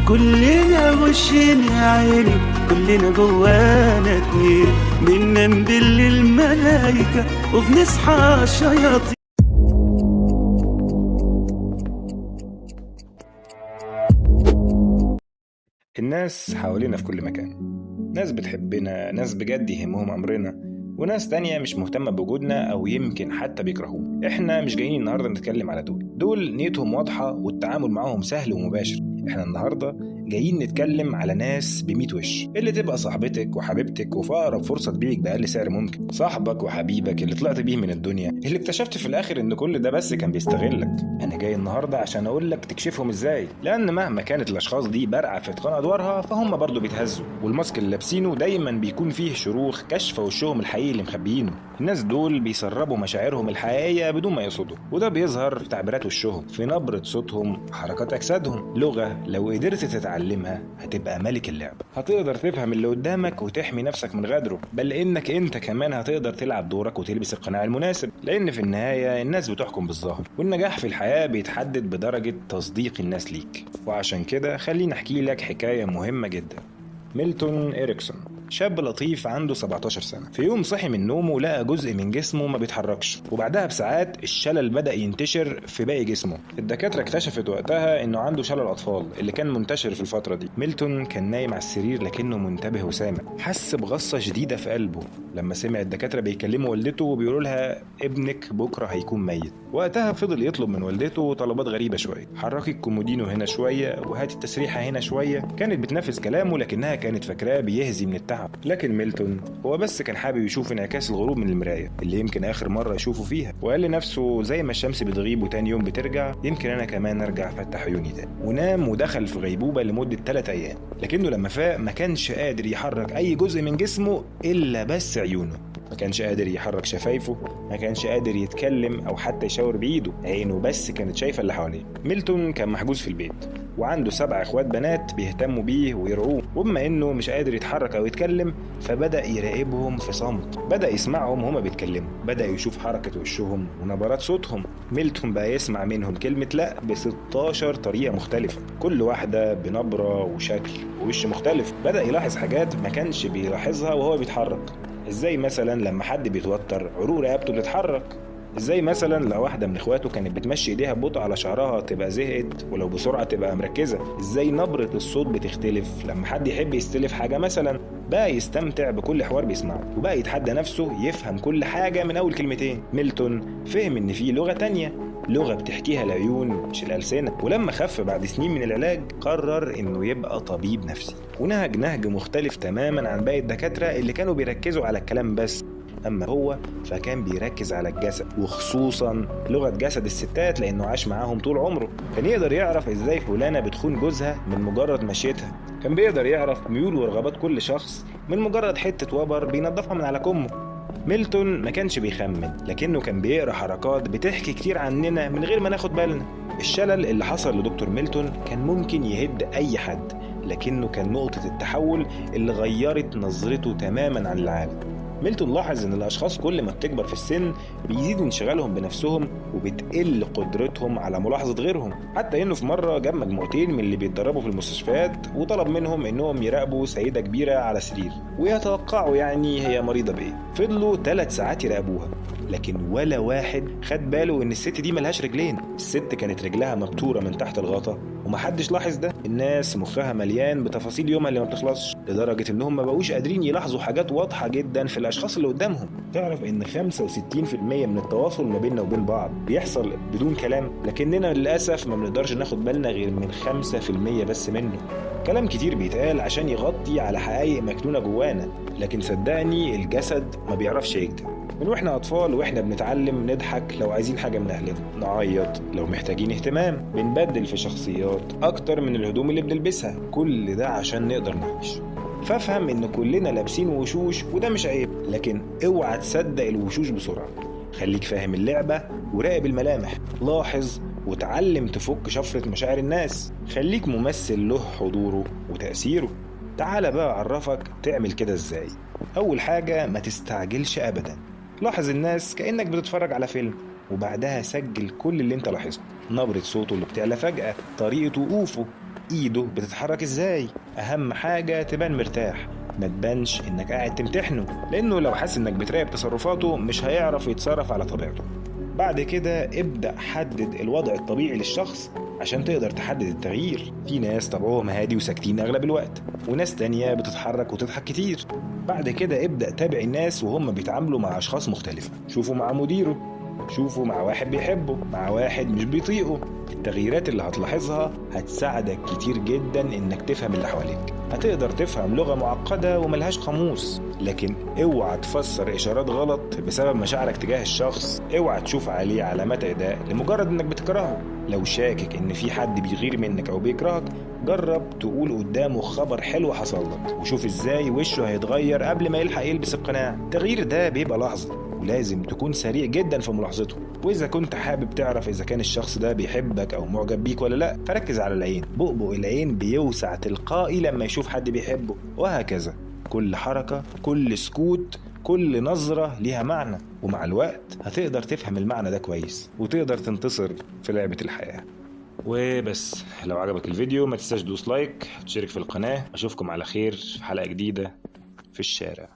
كلنا وشين يا عيني، كلنا جوانا اتنين، بننام بالليل ملايكة وبنصحى شياطين. الناس حوالينا في كل مكان، ناس بتحبنا، ناس بجد يهمهم أمرنا، وناس تانية مش مهتمة بوجودنا أو يمكن حتى بيكرهونا. إحنا مش جايين النهاردة نتكلم على دول نيتهم واضحة والتعامل معاهم سهل ومباشر. إحنا النهاردة جايين نتكلم على ناس بميت وش، اللي تبقى صاحبتك وحبيبتك وفي أقرب فرصة تبيعك بأقل سعر ممكن، صاحبك وحبيبك اللي طلعت بيه من الدنيا، اللي اكتشفت في الآخر إن كل ده بس كان بيستغلك. أنا جاي النهاردة عشان أقولك تكشفهم إزاي، لأن مهما كانت الأشخاص دي بارعة في إتقان أدوارها فهم برضو بيتهزوا، والماسك اللي لابسينه دايما بيكون فيه شروخ كشف وشهم الحقيقي اللي مخبيينه. الناس دول بيسربوا مشاعرهم الحقيقية بدون ما يقصدوا، وده بيظهر في تعبيرات وشهم، في نبرة صوتهم، حركات أجسادهم. لغة لو قدرت تتعلمها هتبقى ملك اللعبة، هتقدر تفهم اللي قدامك وتحمي نفسك من غدره، بل إنك أنت كمان هتقدر تلعب دورك وتلبس القناع المناسب، لأن في النهاية الناس بتحكم بالظاهر، والنجاح في الحياة بيتحدد بدرجة تصديق الناس ليك. وعشان كده خليني أحكي لك حكاية مهمة جدا. ميلتون إريكسون شاب لطيف عنده 17 سنة. في يوم صحي من نومه لقى جزء من جسمه ما بيتحركش، وبعدها بساعات الشلل بدأ ينتشر في باقي جسمه. الدكاترة اكتشفت وقتها انه عنده شلل أطفال اللي كان منتشر في الفترة دي. ميلتون كان نايم على السرير لكنه منتبه وسامع، حس بغصة شديدة في قلبه لما سمع الدكاترة بيكلموا والدته وبيقولوا لها ابنك بكرة هيكون ميت. وقتها فضل يطلب من والدته طلبات غريبة شوية، حركي الكومودينو هنا شوية وهات التسريحة هنا شوية. كانت بتنفذ كلامه لكنها كانت فاكراه بيهزي من التعب. لكن ميلتون هو بس كان حابب يشوف انعكاس الغروب من المراية اللي يمكن آخر مرة يشوفه فيها، وقال لنفسه زي ما الشمس بتغيب وتاني يوم بترجع، يمكن أنا كمان أرجع أفتح عيوني تاني. ونام ودخل في غيبوبة لمدة 3 أيام، لكنه لما فاق ما كانش قادر يحرك أي جزء من جسمه إلا بس عيونه. ما كانش قادر يحرك شفايفه، ما كانش قادر يتكلم أو حتى يشاور بإيده، عينه بس كانت شايفة اللي حواليه. ميلتون كان محجوز في البيت وعنده 7 إخوات بنات بيهتموا بيه ويرعوه، وبما إنه مش قادر يتحرك أو يتكلم فبدأ يراقبهم في صمت، بدأ يسمعهم هما بيتكلموا، بدأ يشوف حركة وشهم ونبرات صوتهم. ميلتون بقى يسمع منهم كلمة لأ ب16 طريقة مختلفة، كل واحدة بنبرة وشكل ووش مختلف. بدأ يلاحظ حاجات ما كانش بيلاحظها وهو بيتحرك، ازاي مثلا لما حد بيتوتر عروق رقبته بتتحرك، ازاي مثلا لو واحدة من اخواته كانت بتمشي ايديها ببطء على شعرها تبقى زهقت، ولو بسرعة تبقى مركزه، ازاي نبره الصوت بتختلف لما حد يحب يستلف حاجة مثلا. بقى يستمتع بكل حوار بيسمعه، وبقى يتحدى نفسه يفهم كل حاجة من اول كلمتين. ميلتون فهم ان في لغة تانية، لغة بتحكيها العيون مش الألسنة. ولما خف بعد سنين من العلاج قرر إنه يبقى طبيب نفسي، ونهج نهج مختلف تماما عن باقي الدكاترة اللي كانوا بيركزوا على الكلام بس. أما هو فكان بيركز على الجسد، وخصوصا لغة جسد الستات، لأنه عاش معاهم طول عمره. كان يقدر يعرف إزاي فلانة بتخون جوزها من مجرد مشيتها، كان بيقدر يعرف ميول ورغبات كل شخص من مجرد حتة وبر بينظفها من على كمه. ميلتون ما كانش بيخمن، لكنه كان بيقرأ حركات بتحكي كتير عننا من غير ما ناخد بالنا. الشلل اللي حصل لدكتور ميلتون كان ممكن يهد أي حد، لكنه كان نقطة التحول اللي غيرت نظرته تماما عن العالم. ميلتون لاحظ إن الأشخاص كل ما بتكبر في السن بيزيد انشغالهم بنفسهم وبتقل قدرتهم على ملاحظة غيرهم. حتى إنه في مرة جاب مجموعتين من اللي بيتدربوا في المستشفيات وطلب منهم إنهم يراقبوا سيدة كبيرة على سرير ويتوقعوا يعني هي مريضة بإيه. فضلوا 3 ساعات يراقبوها، لكن ولا واحد خد باله إن الست دي ملهاش رجلين. الست كانت رجلها مبتورة من تحت الغطا ومحدش لاحظ ده. الناس مخها مليان بتفاصيل يومها اللي ما بتخلصش، لدرجة إنهم ما بقوش قادرين يلاحظوا حاجات واضحة جدا في الأشخاص اللي قدامهم. تعرف إن 65% من التواصل ما بيننا وبين بعض بيحصل بدون كلام، لكننا للأسف ما بنقدرش ناخد بالنا غير من 5% بس منه. كلام كتير بيتقال عشان يغطي على حقائق مكنونة جوانا، لكن صدقني الجسد ما بيعرفش يكذب. من واحنا أطفال واحنا بنتعلم نضحك لو عايزين حاجة من أهلنا، نعيط لو محتاجين اهتمام، بنبدل في شخصيات أكتر من الهدوم اللي بنلبسها، كل ده عشان نقدر نعيش. فافهم إن كلنا لابسين وشوش وده مش عيب، لكن اوعى تصدق الوشوش بسرعة. خليك فاهم اللعبة وراقب الملامح، لاحظ وتعلم تفك شفرة مشاعر الناس، خليك ممثل له حضوره وتأثيره. تعال بقى أعرفك تعمل كده إزاي. أول حاجة، ما تستعجلش أبدا، لاحظ الناس كأنك بتتفرج على فيلم، وبعدها سجل كل اللي انت لاحظته، نبرة صوته اللي بتعلى فجأة، طريقة وقوفه، ايده بتتحرك ازاي. اهم حاجة تبان مرتاح، ما تبانش انك قاعد تمتحنه، لانه لو حس انك بتراقب تصرفاته مش هيعرف يتصرف على طبيعته. بعد كده ابدأ حدد الوضع الطبيعي للشخص عشان تقدر تحدد التغيير. في ناس طبعهم هادي وساكتين اغلب الوقت، وناس تانية بتتحرك وتضحك كتير. بعد كده ابدأ تابع الناس وهم بيتعاملوا مع اشخاص مختلفة، شوفوا مع مديره، شوفوا مع واحد بيحبه، مع واحد مش بيطيقه. التغييرات اللي هتلاحظها هتساعدك كتير جدا انك تفهم اللي حواليك. هتقدر تفهم لغة معقدة وملهاش قاموس، لكن اوعى تفسر اشارات غلط بسبب مشاعرك تجاه الشخص. اوعى تشوف عليه علامات عداء لمجرد انك بتكرهه. لو شاكك ان في حد بيغير منك او بيكرهك، جرب تقول قدامه خبر حلو حصل لك، وشوف ازاي وشه هيتغير قبل ما يلحق يلبس القناع. التغيير ده بيبقى لحظة، ولازم تكون سريع جدا في ملاحظته. واذا كنت حابب تعرف اذا كان الشخص ده بيحبك او معجب بيك ولا لا، فركز على العين. بؤبؤ العين بيوسع تلقائي لما يشوف حد بيحبه، وهكذا. كل حركة، كل سكوت، كل نظرة ليها معنى، ومع الوقت هتقدر تفهم المعنى ده كويس وتقدر تنتصر في لعبة الحياة. وبس، لو عجبك الفيديو ما تنساش تدوس لايك وتشترك في القناة. أشوفكم على خير في حلقة جديدة في الشارع.